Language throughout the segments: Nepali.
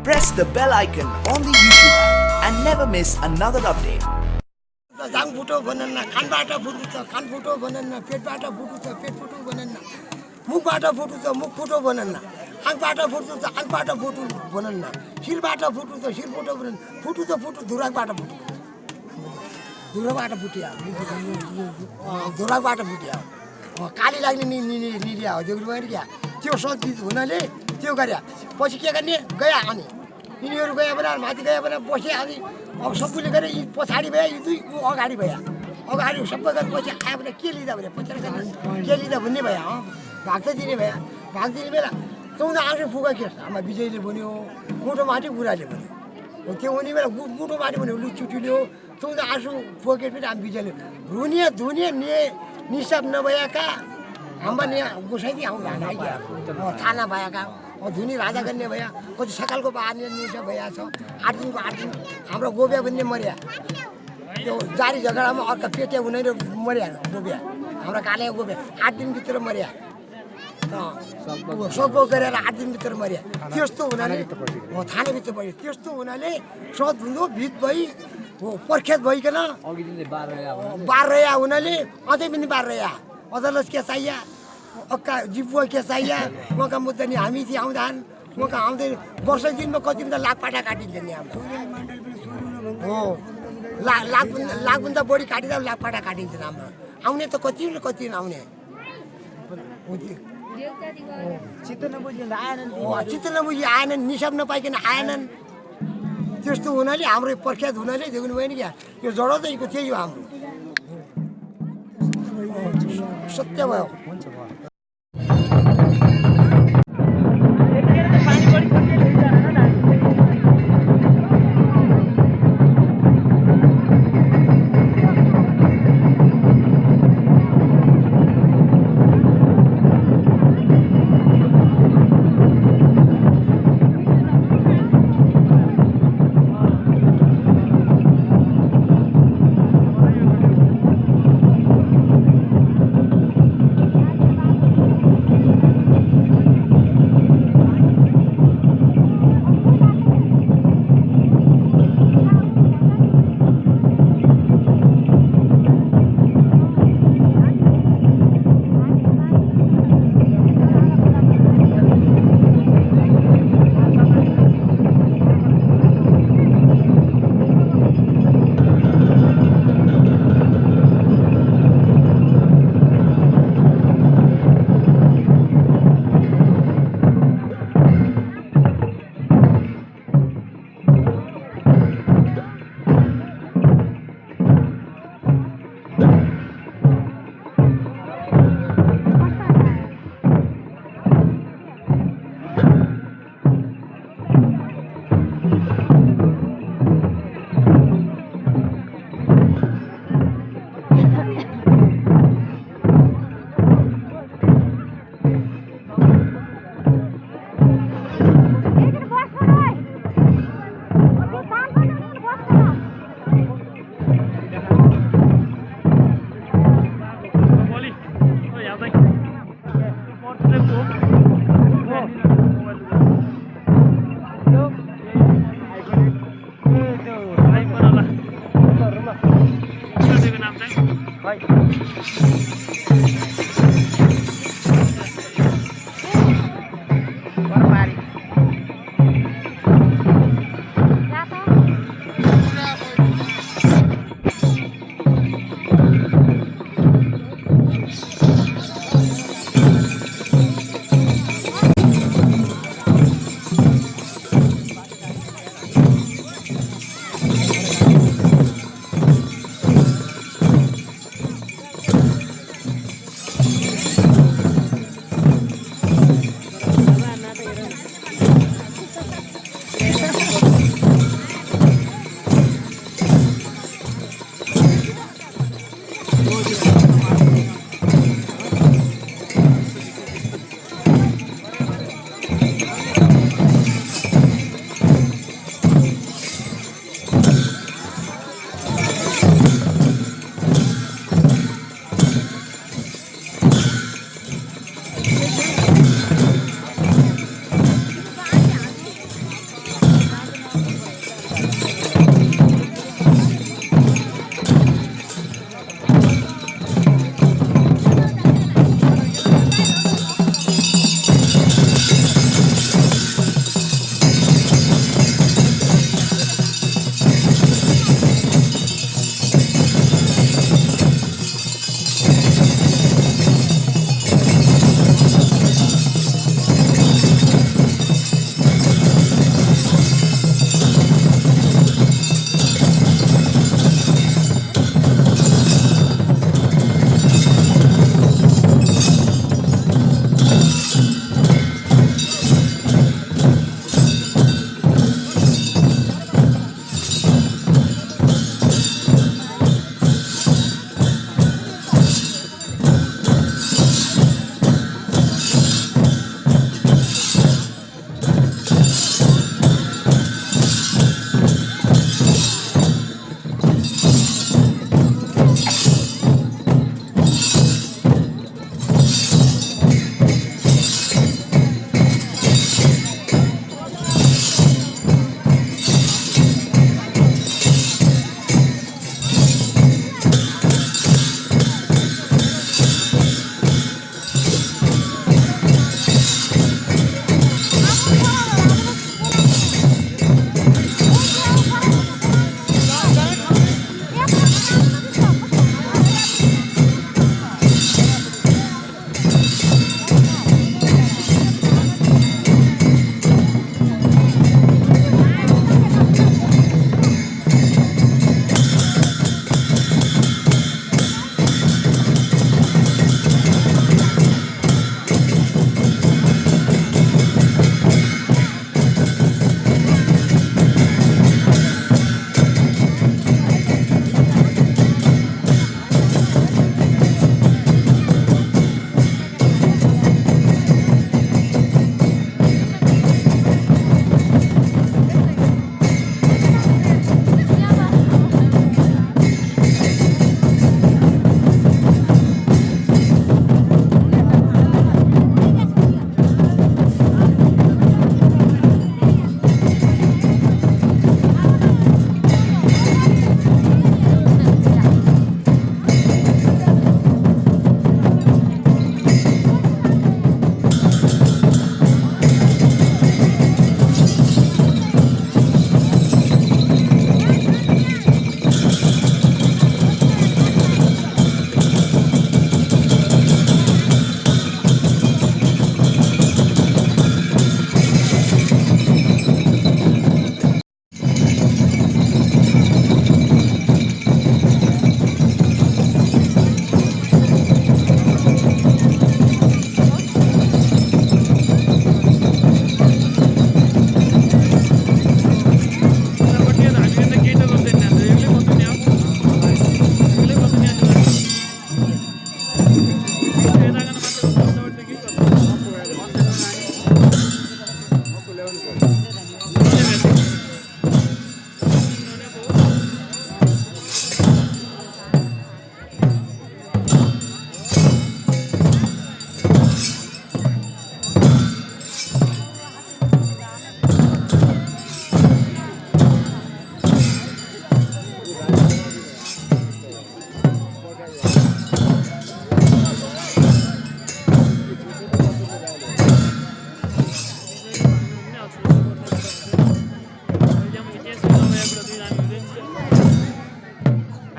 press the bell icon on the YouTube app and never miss another update. जाङ फुटो भनन्न, कानबाट फुटु छ कान फुटो भनन्न, पेटबाट फुटु छ पेट फुटो भनन्न, मुखबाट फुटु छ मुख फुटो भनन्न, आँखबाट फुटु छ आँखबाट फुटु भनन्न, शिरबाट फुटु छ शिर फुटो भनन्न, फुटु छ फुटु धुराबाट फुटु, धुराबाट फुट्या, धुराबाट फुट्या, काली लाग्ने निलिया हो जोग्री भयो क्या त्यो सजित हुनाले त्यो गर्या पछि के गर्ने गया अनि यिनीहरू गया भने माथि गया भने बसे अनि अब सबैले गरे यी पछाडि भए यी दुई अगाडि भए अगाडि सबै गरे पछि आयो भने के लिँदा भने पछाडि के लिँदा भन्ने भयो भाग दिने भयो भाग दिने बेला तँ आफै फुगा के आमा विजयले भन्यो मुठो माथि बुढाले भन्यो त्यो हुने बेला मुठो माथि भन्यो लु चुटिल्यो तँ आँसु फोकेट पनि हामी विजयले रुनिया धुनिया निसाब नभएका हाम्रा गोसाइदी आउँदा आइदिया थाना भएका धुनी राजा गर्ने भया कति सकालको बार्ने निसा भइया छ 8 दिनको 8 दिन हाम्रो गोबिया भन्ने मर्या त्यो जारी झगडामा अर्का पेटे हुने मर्या गोबिया हाम्रो काले गोबिया 8 दिनभित्र मर्या सबको गरेर 8 दिनभित्र मर्या त्यस्तो हुनाले थानाभित्र पऱ्यो त्यस्तो हुनाले सधुँदो भित भई प्रख्यात भइकन बार रह्या हुनाले अझै पनि बार रह्या अदालत के चाहिया अक्का जिपुवा के चाहिया मका मुद्दा हामी चाहिँ आउँदान मका आउँदै वर्ष दिनमा कति त लाखपाटा काटिन्छ नि हाम्रो हो लाखभन्दा बढी काटिँदा लाखपाटा काटिन्छ हाम्रो आउने त कति आउने चित्त नबुझी आएनन् निसाब नपाइकन आएनन् त्यस्तो हुनाले हाम्रो प्रख्यात हुनाले देख्नु भयो नि क्या यो जडाउँदैको त्यही हो हाम्रो सत्य भयो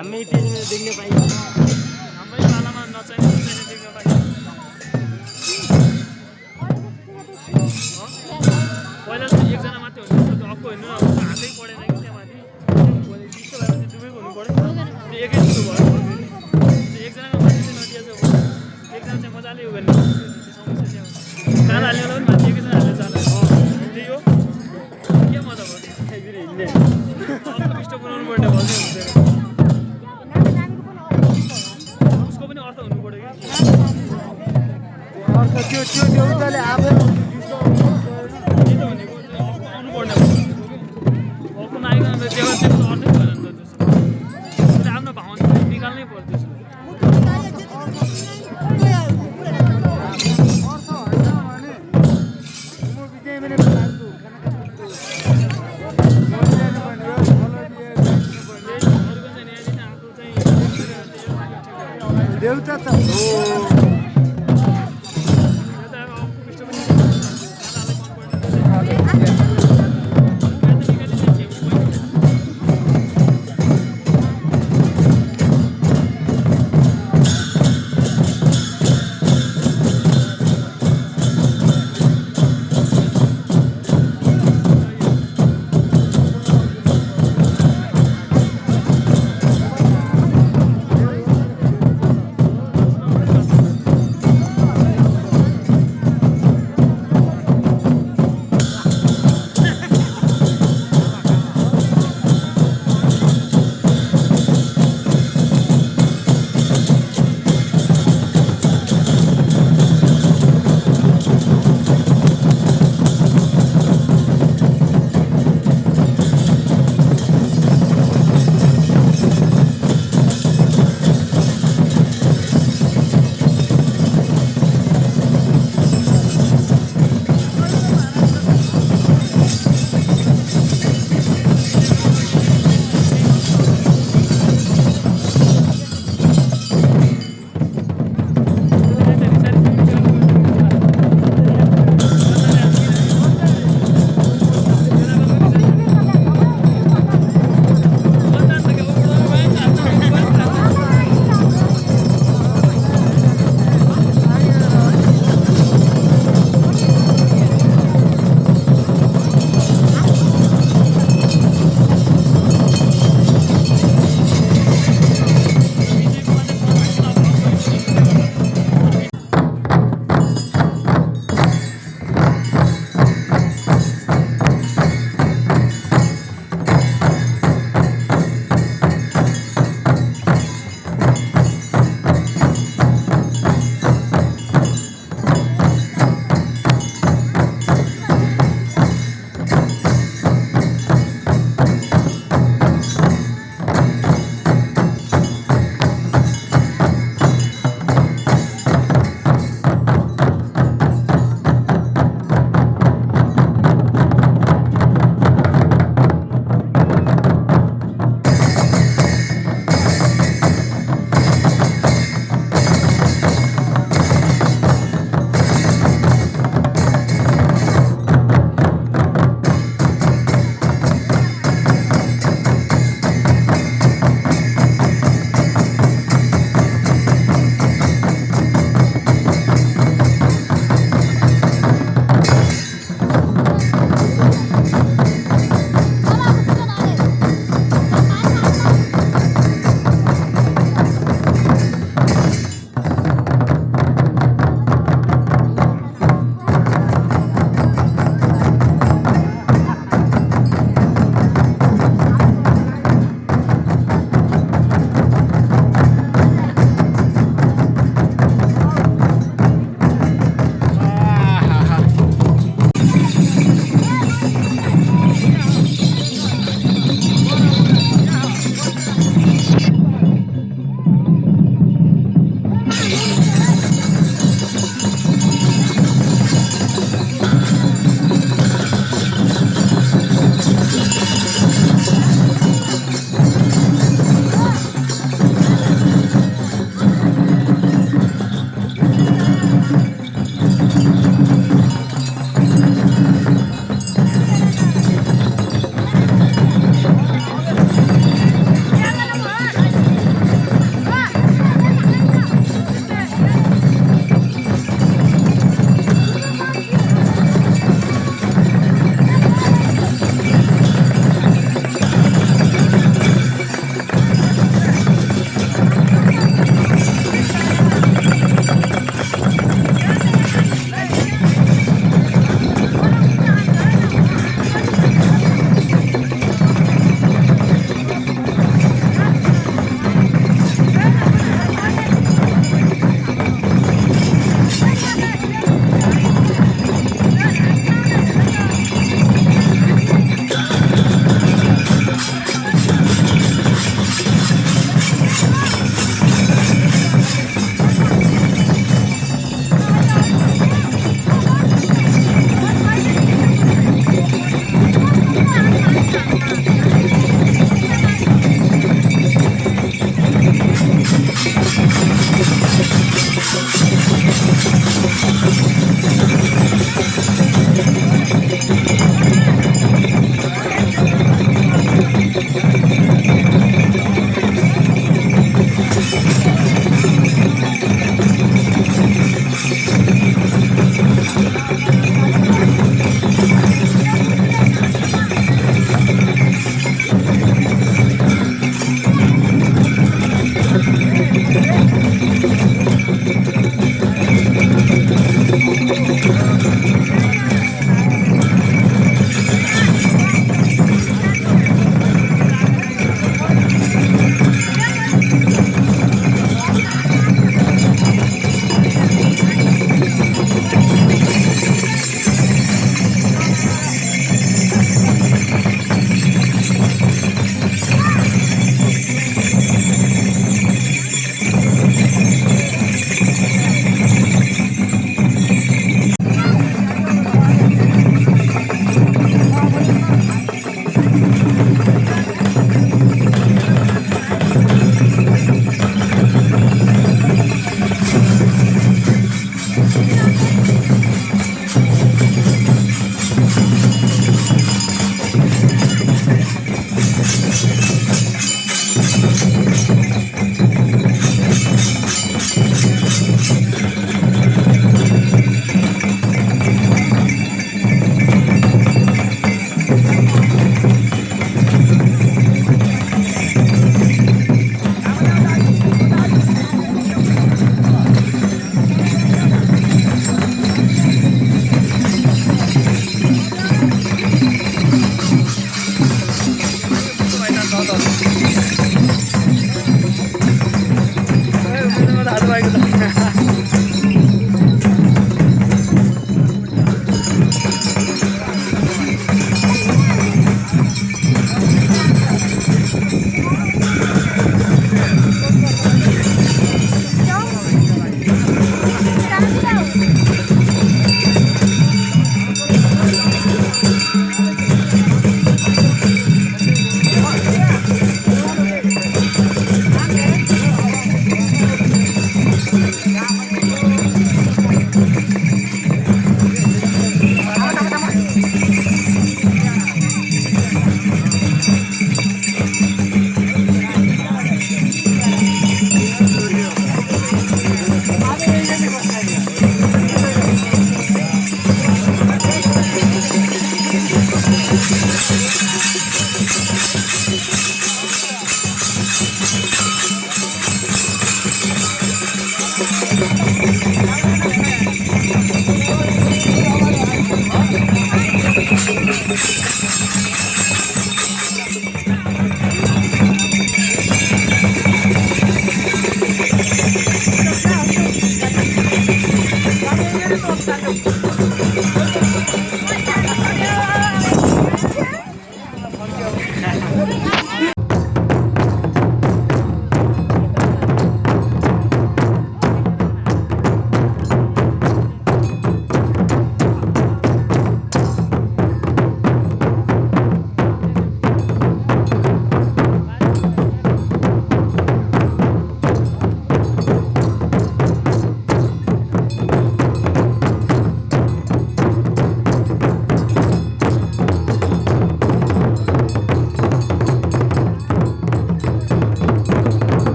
हामी इतिहासमा देख्न पाइन्छ हाम्रै पालामा नचाहिने देख्न पाइन्छ पहिला त एकजना मात्रै हुनु अर्को हेर्नु हातै पढेन कि त्यहाँ माथि त्यस्तो भएपछि डुबेको हुनु पऱ्यो त्यो एकै जस्तो भयो त्यो एकजनाको माथि चाहिँ नदिएछ एकजना चाहिँ मजाले उयो गर्ने समस्या चाहिँ कान हाल्ने होला पनि माथि एकैजना हाल्ने चाल त्यही हो के मजा भयो खाइदिएर हिँड्ने अर्को पिस्टो बनाउनु पर्ने भयो उसको पनि अर्थ हुनु पऱ्यो कि अर्थ त्यो उताले आफै त्यही त भनेको अर्को आउनु पर्ने भयो अर्को नआइकन त त्यो अर्थै भएन नि त त्यसो आफ्नो भावना निकाल्नै पर्यो त्यसो देउता त